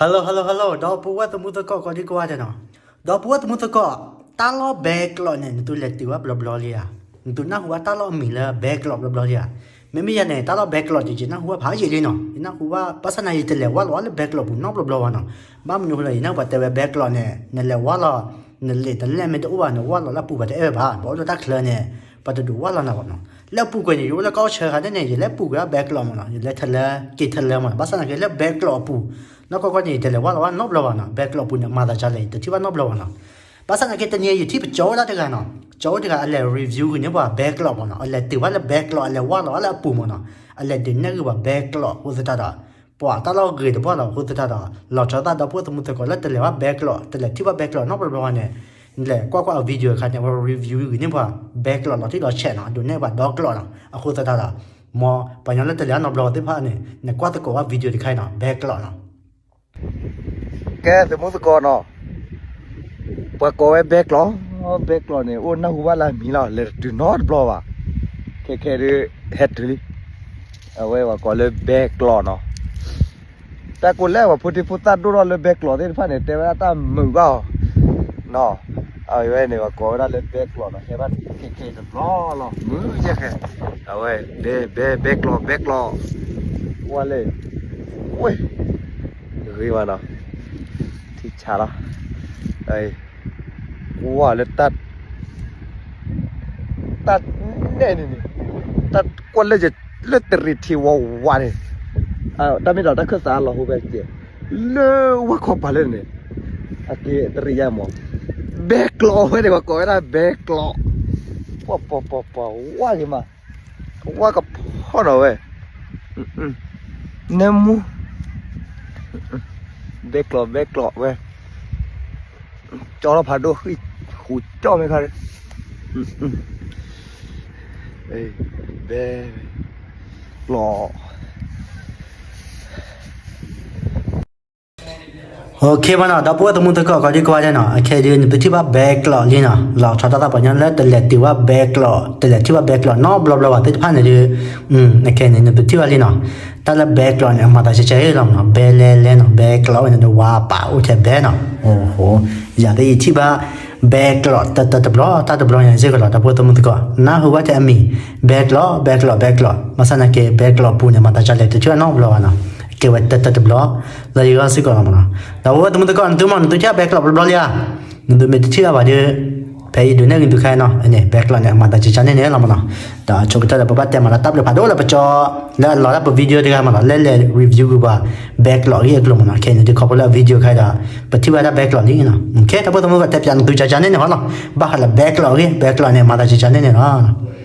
Hello hello hello ဒီပုၢ်ဝဲၢ်သမုသကိးကိးဒံကိးဂၤဒဲးနီၤ, ဒီပုၢ်ဝဲၢ်သမုသကိး, တၢ်လီၢ်ဘဲကျိးန့ၣ် နသုလဲၤတုၤဘၣ်ဘျီဘျီလံဧါ, နသုနၢ်ဟူဘၣ်တၢ်လီၢ်အမံၤလၢဘဲကျိးဘျီဘျီလံဧါ, မ့မ့ၢ်ယၤန့ၣ် တၢ်လီၢ်ဘဲကျိးန့ၣ် ယနၢ်ဟူဘၣ်ဖးယံာ်လံနီၤ, ယနၢ်ဟူဘၣ် ဘၣ်ဆၣ်သနာ်က့ ယတလဲၤဝၢ်လီၤဘၣ်လၢဘဲကျိးပူၤနီတဘျီဘျီဘၣ်နီၤ, ဘၣ်မနုၤအဃိလဲၣ် ယနၢ်ဟူဘၣ်တဲဝဲဘဲကျိးန့ၣ် နလဲၤဝၢ်လီၤ, နလံာ်တလဲၣ်မ့ၢ်တအိၣ်ဘၣ် နဝၢ်လီၤလၢအပူၤ ပှၤတအဲၣ်ဝဲဘၣ်, ပှၤအိၣ်လၢတၢ်ချၢန့ၣ် ပှၤတဒုးဝၢ်လီၤနၤဘၣ်နီၤ, လၢအပူၤကွံာ်န့ၣ် ယအိၣ်လၢကီၢ်ဆၢခါန့ၣ်န့ၣ် ယလဲၤပူၤကွံာ်ဘဲကျိးမးနီၤ, ယလဲၤထလၢ က့ၤထလၢမးနီၤ, ဘၣ်ဆၣ်သနာ်က့လၢဘဲကျိးအပူၤ, နီၢ်ကီၢ်ကီၢ်န့ၣ် ယတလဲၤဝၢ်လီၤဘၣ်နီတဘျီဘၣ်နီၤ, ဘဲကျိးအပူၤန့ၣ် မၤသးဒ်လဲၣ် ယတထံၣ်ဘၣ်နီတဘျီဘၣ်နီၤ, ဘၣ်ဆၣ်သနာ်က့တနံၤအံၤ ယထံၣ်ပကၠီအိၣ်ဒၣ်တဂၤနီၤ, ကၠီအိၣ်တဂၤအလဲၤ review ဂ့ၤန့ၢ်ပှၤဘဲကျိးမးနီၤ, အလဲၤတုၤဘၣ်လၢဘဲကျိး အလဲၤဝၢ်လီၤဘၣ်လၢအပူၤမးနီၤ, အလဲၤဒုးနဲၣ်ဂ့ၤပှၤဘဲကျိးအဃိသတးဒီး ပှၤတၢ်လီၢ်ဂ့ၤတဘျီလီၤအဃိသတးဒီး လီၤဆီဒၣ်တၢ်ဒီပုၢ်ဝဲၢ်သမုသကိးလၢတလဲၤဘၣ်ဘဲကျိး တလဲၤထံၣ်ဘၣ်ဘဲကျိးနီတဘျီဘျီဘၣ်န့ၣ်, နလဲၤကွၢ်ကွၢ်အ video တခါန့ၣ် အဝဲ review ဂ့ၤန့ၢ်ပှၤဘဲကျိးလီၤတံၢ်လီၤဆဲးနီၤ, အဒုးနဲၣ်ပှၤဒီကျိးနီၤ, အဃိသတးဒီး မ်ပှၤကညီလၢတလဲၤဘၣ်နီတဘျီသ့ၣ်တဖၣ်န့ၣ် နကွၢ်သကိးဘၣ် video တခါအံၤနီၤ, ဘဲကျိးနီၤ ကဲ သမုသကိးနီၤ, ပှၤကိးဝဲဘဲကျိး, ဘဲကျိးန့ၣ် အိၣ်နၢ်ဟူဘၣ်လၢအမံၤလီၤ, လဲၤတတုၤနီတဘျီဘၣ်, ခဲခဲဒုး ဟဲတုၤလံ, အဝဲပှၤကိးလၢဘဲကျိးနီၤ, တၢ်ကိးလဲၣ် ပှၤဖိဒံဖိသၣ်ဒိၣ်ထီၣ်လၢဘဲကျိးသ့ၣ်တဖၣ်န့ၣ် တဲဝဲဒၣ်တၢ်မုာ်ဘၣ်အီၤ, နီၤ, အဝဲန့ၣ် ပှၤကိးဝဲဒၣ်လၢဘဲကျိးနီၤ, ဟဲဘၣ်ခဲခဲတဘျီလီၤ မုာ်ယဲၢ်ခဲ, အဝဲ ဘဲ ဘဲ ဘဲကျိး ဘဲကျိး, ဝါလဲၣ်, ဝဲ ဂ့ၤမးနီၤ, ထံဆးလီၤ, ဝါလၢတၢ်, တၢ်နဲၣ်န့ၣ်န့ၣ်, တၢ်ကွၢ်လၢယ, လၢတရံးထံဝါဝါန့ၣ်, တၢ်မ့ၢ်ဒီးတၢ်ခၢၣ်သးလီၤဟိဝဲကဲ, လၢဝါခီပၤလၢန့ၣ်, အက့တရံးယါမး, ဘဲကျိးဝဲန့ၣ် ပှၤကိးဝဲဒၣ်ဘဲကျိး, ပှၤပှၤပှၤပှၤ ဝါဂ့ၤမး, ဝါကဖီနီၤဝဲ, နဲမူ, ဘဲကျိး ဘဲကျိးဝဲ, ကၠီထီၣ်ဖးဒိၣ်ဃံ, ဃူကၠီမ့ၢ်ခါ, ဘဲ, ကျိး OK မးနီၤ, ဒီပုၢ်ဝဲၢ်သမုသကိးကိးဒံကိးဂၤဒဲးနီၤ, အခဲဒုး နသုထံၣ်ဘၣ်ဘဲကျိးလံနီၤ, လီၤဆီဒၣ်တၢ်ပှၤကညီလၢတလဲၤတုၤဘၣ်ဘဲကျိး တလဲၤထံၣ်ဘၣ်ဘဲကျိးနီတဘျီဘျီဘၣ်သ့ၣ်တဖၣ်န့ၣ်ဒုး, အခဲန့ၣ် နသုထံၣ်ဘၣ်လံနီၤ, တၢ်လၢဘဲကျိးန့ၣ် အမၤသးကဲကဲလီၤမးနီၤ, ဘဲလဲလဲနီၤ, ဘဲကျိးဝဲန့ၣ် နဝါပာ်အိၣ်ထဲဘဲနီၤ, ယၤသ့ၣ်ယထံၣ်ဘၣ် ဘဲကျိးတတတဘျီ တၢ်တဘျီညါစ့ၢ်ကီးလီၤ, ဒီပုၢ်ဝဲၢ်သမုသကိး နၢ်ဟူဘၣ်ထဲအမံၤ, ဘဲကျိး ဘဲကျိး ဘဲကျိး, ဘၣ်ဆၣ်သနာ်က့ ဘဲကျိးအပူၤန့ၣ် မၤသးဒ်လဲၣ် တထံၣ်ဘၣ်နီတဘျီဘၣ်နီၤ, ကဲဝဲတတတဘျီ လၢယဂီၢ်စ့ၢ်ကီးလီၤမးနီၤ, ဒီပုၢ်ဝဲၢ်သမုသကိး နသုမး နသုထံၣ်ဘၣ်ဘဲကျိးဘျီဘျီလံဧါ, နသုမ့ၢ်တထံၣ်ဘၣ်ဘၣ်ဒီး ဖဲယဒုးနဲၣ်ဂ့ၤနသုခဲအံၤနီၤ, အန့ၣ် ဘဲကျိးန့ၣ် အမၤသးကဲကဲန့ၣ်န့ၣ်လီၤမးနီၤ, ဒီးဆိကတၢၢ်ဒီး ပဘၣ်တဲမးလၢတၢ်ဘျုးဖးဒိၣ်လၢပကၠီ လၢအလီၤဒၣ်ပ video တဂၤမးနီၤ, လၢလဲၤ review ဂ့ၤပှၤ ဘဲကျိးအဂ့ၢ်အကျိၤမးနီၤ, ခဲအံၤန့ၣ်ဒုးခီဖျိလၢအ video ခဲအံၤဒီး ပထံၣ်ဘၣ်ဒၣ်ဘဲကျိးလံနီၤ, ခဲ ဒီပုၢ်ဝဲၢ်သမုသကိး တဲပၠးနသုကဲကဲန့ၣ်န့ၣ်ဟီလီၤ, ဘၣ်ဃးလၢဘဲကျိးအဂ့ၢ်, ဘဲကျိးန့ၣ် အမၤသးကဲကဲန့ၣ်န့ၣ်လီၤ.